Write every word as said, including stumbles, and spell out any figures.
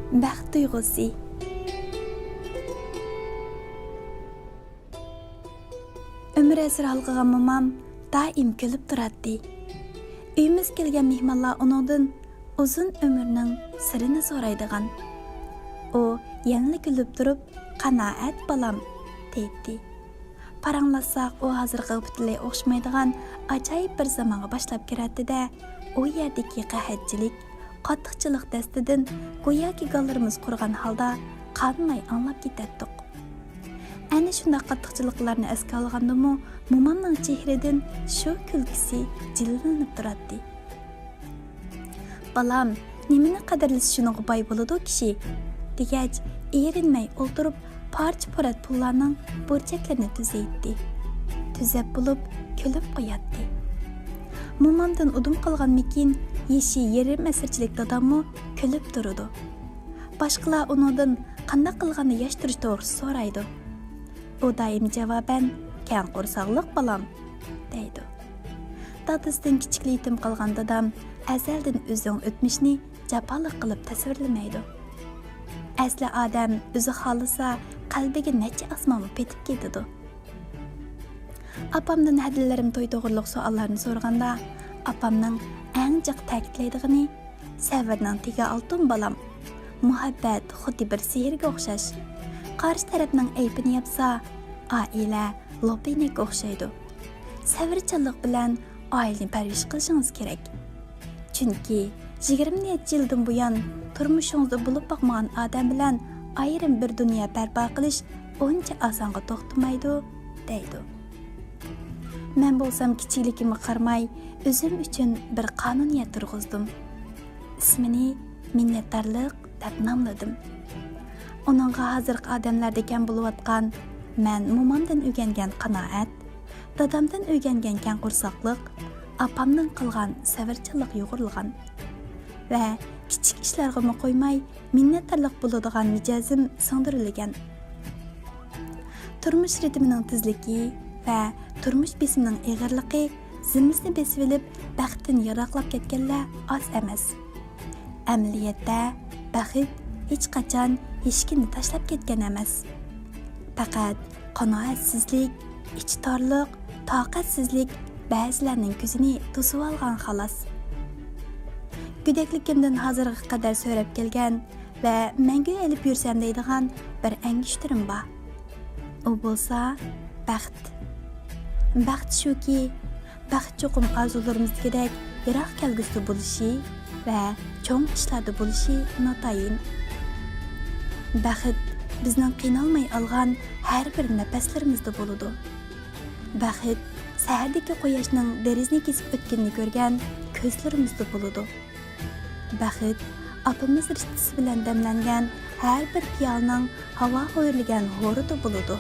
بەخت تۇيغۇسى. ئۆمۈر ئەسىر ھالقىغان مومام دائىم كۈلۈپ تۇراتتى. ئۆيىمىزگە كەلگەن مېھمانلار ئۇنىڭدىن ئۇزۇن ئۆمۈرنىڭ سىرىنى سورايدىغان. ئۇ يەنىلا كۈلۈپ تۇرۇپ، «قانائەت، بالام» دەيتتى. پاراڭلاشساق، ئۇ ھازىرقىغا پۈتۈنلەي ئوخشىمايدىغان ئاجايىپ بىر زامانغا باشلاپ كىرەتتى-دە، ئۇ يەردىكى قەھەتچىلىك، قاتتىقچىلىق دەستىدىن گوياكى گاللىرىمىز قۇرۇغان ھالدا قانماي ئاڭلاپ كېتەتتۇق. ئەنە شۇنداق قاتتىقچىلىقلارنى ئەسكە ئالغاندىمۇ، مومامنىڭ چېھرىدىن شۇ كۈلكىسى جىلۋىلىنىپ تۇراتتى. «بالام، نېمىنى قەدىرلىسە، شۇنىڭغا باي بولىدۇ كىشى» دېگەچ، ئېرىنمەي ئولتۇرۇپ، پارچە-پۇرات پۇللارنىڭ بۇرچەكلىرىنى تۈزەيتتى. تۈزەپ بولۇپ، كۈلۈپ قوياتتى. مومامدىن ئۇدۇم قالغانمىكىن، يېشى يېرىم ئەسىرچىلىك داداممۇ كۈلۈپ تۇرىدۇ. باشقىلار ئۇنىڭدىن قانداق قىلغاندا ياش تۇرۇش توغرىسىدا سورايدۇ. ئۇ دائىم جاۋابەن، «كەڭ قورساقلىق، بالام» دەيدۇ. دادىسىدىن كىچىكلا يېتىم قالغان دادام ئەزەلدىن ئۆزىنىڭ ئۆتمۈشىنى جاپالىق قىلىپ تەسۋىرلىمەيدۇ. ئەسلى ئادەم ئۆزى خالىسا، قەلبىگە نەچچە ئاسمانمۇ پېتىپ كېتىدۇ. ئاپامدىن ھەدىلىرىم توي توغرۇلۇق سوئاللارنى سورىغاندا، ئاپامنىڭ ئەڭ جىق تەكىتلەيدىغىنى، «سەۋرنىڭ تېگى ئالتۇن، بالام. مۇھەببەت خۇددى بىر سېھىرگە ئوخشاش. قارشى تەرەپنىڭ ئەيىبىنى ياپسا، ئائىلە لوپىنەككە ئوخشايدۇ. سەۋرچانلىق بىلەن ئائىلىنى پەرۋىش قىلىشىڭىز كېرەك. چۈنكى يىگىرمە نەچچە يىلدىن بۇيان تۇرمۇشىڭىزدا بولۇپ باقمىغان ئادەم بىلەن ئايرىم بىر دۇنيا بەرپا قىلىش ئۇنچە ئاسانغا توختىمايدۇ» دەيدۇ. مەن بولسام كىچىكلىكىمگە قارىماي، ئۆزۈم ئۈچۈن بىر قانۇنىيەت تۇرغۇزدۇم. ئىسمىنى مىننەتدارلىق دەپ ناملىدىم. ئۇنىڭغا ھازىرقى ئادەملەردە كەم بولۇۋاتقان «مەن مومامدىن ئۆگەنگەن قانائەت، دادامدىن ئۆگەنگەن كەڭ قورساقلىق، ئاپامدىن قالغان سەۋرچانلىق» يۇغۇرۇلغان ۋە كىچىك ئىشلارغىمۇ قويماي، مىننەتدارلىق بولىدىغان مىجەزىم سىڭدۈرۈلگەن. تۇرمۇش رىتىمىنىڭ تېزلىكى ۋە تۇرمۇش بېسىمىنىڭ ئېغىرلىقى زىممىسىنى بېسىۋېلىپ، بەختتىن يىراقلاپ كەتكەنلەر ئاز ئەمەس. ئەمەلىيەتتە، بەخت ھېچقاچان ھېچكىمنى تاشلاپ كەتكەن ئەمەس. پەقەت قانائەتسىزلىك، ئىچى تارلىق، تاقەتسىزلىك بەزىلەرنىڭ كۆزىنى توسۇۋالغان، خالاس. گۆدەكلىكىمدىن ھازىرغا قەدەر سۆرەپ كەلگەن ۋە مەڭگۈ ئېلىپ يۈرسەم دەيدىغان بىر ئەڭگۈشتىرىم بار. ئۇ بولسا بەخت. بەخت شۇكى، بەخت چوقۇم ئارزۇلىرىمىزدىكىدەك يىراق كەلگۈسىدە بولۇشى ۋە چوڭ ئىشلاردا بولۇشى ناتايىن. بەخت بىزنىڭ قىينالماي ئالغان ھەر بىر نەپەسلىرىمىزدە بولىدۇ. بەخت سەھەردىكى قۇياشنىڭ دېرىزىنى كېسىپ ئۆتكىنىنى كۆرگەن كۆزلىرىمىزدە بولىدۇ. بەخت ئاپىمىز رىشتىسى بىلەن دەملەنگەن ھەر بىر پىيالىنىڭ ھاۋا ھۆرلىگەن ھورىدا بولىدۇ.